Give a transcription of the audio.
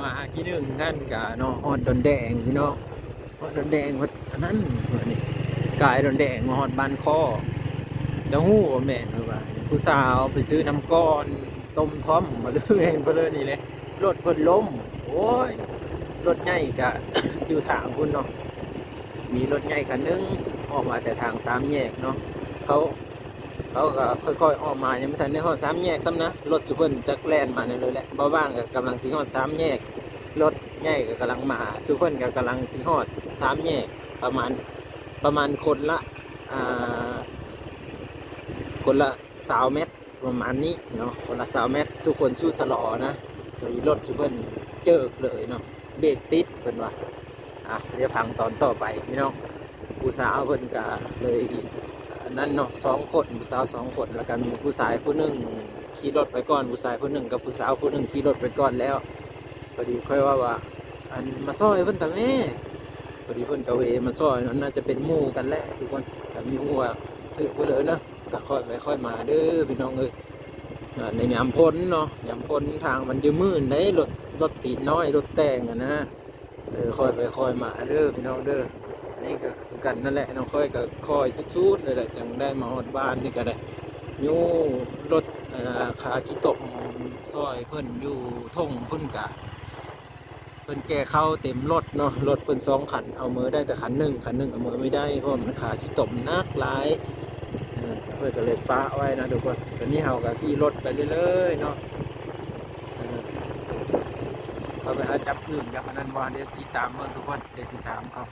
ມາຫາກິນໜຶ່ງກັນກະເນາະ ຮອດດອນແດງພີ່ນ້ອງ ຮອດດອນແດງ ຮອດອັນນັ້ນ ນີ້ ກາຍດອນແດງມາຮອດບ້ານຄໍ ເຈົ້າຮູ້ບໍ່ແມ່ນ ເພິ່ນວ່າຜູ້ສາວໄປຊື້ນ້ຳກ້ອນຕົ້ມທ້ອມ ບໍ່ຮູ້ແມ່ນເພິ່ນນີ້ແຫຼະ ລົດເພິ່ນລົ້ມ ໂອ້ຍ ລົດໃຫຍ່ກະຢູ່ທາງພຸ້ນເນາະ ມີລົດໃຫຍ່ຄັນໜຶ່ງອອກມາແຕ່ທາງສາມແຍກເນາະ ເຂົາ ເຂົາກໍຄ່ອຍໆອອກມາ ຍັງບໍ່ທັນໄດ້ຮອດສາມແຍກຊ້ຳນະ ລົດຊຸເພິ່ນຈັກແລ່ນມາແນວໃດແຫຼະ ບ່າວບາງກໍກຳລັງຊິຮອດສາມແຍກ ລົດໃຫຍ່ກໍກຳລັງມາ ຊຸເພິ່ນກໍກຳລັງຊິຮອດສາມແຍກ ປະມານ ປະມານຄົນລະ ອ່າ ຄົນລະຊາວແມັດ ປະມານນີ້ເນາະ ຄົນລະຊາວແມັດ ສູ່ຄົນສູ້ຊະລໍນະ ພໍດີລົດຊຸເພິ່ນເຈີກເລີຍເນາະ ເບຣກຕິດເພິ່ນວ່າ ອ່ະ ດຽວຟັງຕອນຕໍ່ໄປພີ່ນ້ອງ ຜູ້ສາວເພິ່ນກະເລີຍອັນນັ້ນເນາະ ສອງຄົນ ຜູ້ສາວສອງຄົນ ແລ້ວກະມີຜູ້ຊາຍຜູ້ໜຶ່ງຂີ່ລົດໄປກ່ອນ ຜູ້ຊາຍຜູ້ໜຶ່ງກັບຜູ້ສາວຜູ້ໜຶ່ງຂີ່ລົດໄປກ່ອນແລ້ວ ພໍດີຂ້ອຍເວົ້າວ່າ ອັນ ມາຊ່ອຍເພິ່ນຕາແມ້ ພໍດີເພິ່ນກະເວມາຊ່ອຍເນາະ ໜ້າຈະເປັນໝູ່ກັນແຫຼະທຸກຄົນ ກະມີຮູ້ວ່າຖືກບໍ່ເລີຍເນາະ ກະຄ່ອຍໄປຄ່ອຍມາເດີພີ່ນ້ອງເອີຍ ອ່າ ໃນຍາມຝົນເນາະ ຍາມຝົນທາງມັນຈະມື່ນເດ້ ລົດ ລົດຕີນນ້ອຍ ລົດແຕ່ງຫັ້ນນະ ເອີ ຄ່ອຍໄປຄ່ອຍມາເດີພີ່ນ້ອງເດີ ອັນນີ້ກໍຄືກັນນັ້ນແຫຼະເນາະ ຂ້ອຍກໍຄ່ອຍສຸດໆເລີຍແຫຼະ ຈັ່ງໄດ້ມາຮອດບ້ານນີ້ກໍໄດ້ ຍູ້ລົດ ເອີ ຂາຂີ້ຕົມຊ່ອຍເພິ່ນຢູ່ທົ່ງພຸ້ນກະ ເພິ່ນແກ່ເຂົ້າເຕັມລົດເນາະ ລົດເພິ່ນສອງຄັນ ເອົາເມືອໄດ້ແຕ່ຄັນໜຶ່ງ ຄັນໜຶ່ງເອົາເມືອບໍ່ໄດ້ ເພາະວ່າມັນຂາຂີ້ຕົມໜັກຫຼາຍ ເອີ ເພິ່ນກໍເລີຍປະໄວ້ນະທຸກຄົນ ຕອນນີ້ເຮົາກໍຂີ່ລົດໄປເລື້ອຍໆເນາະ ເອີ ເຂົາໄປຫາຈັບອື່ນຈັບອັນນັ້ນບໍ່ ດຽວຕິດຕາມເບິ່ງທຸກຄົນ ດຽວຊິຖາມເຂົາ.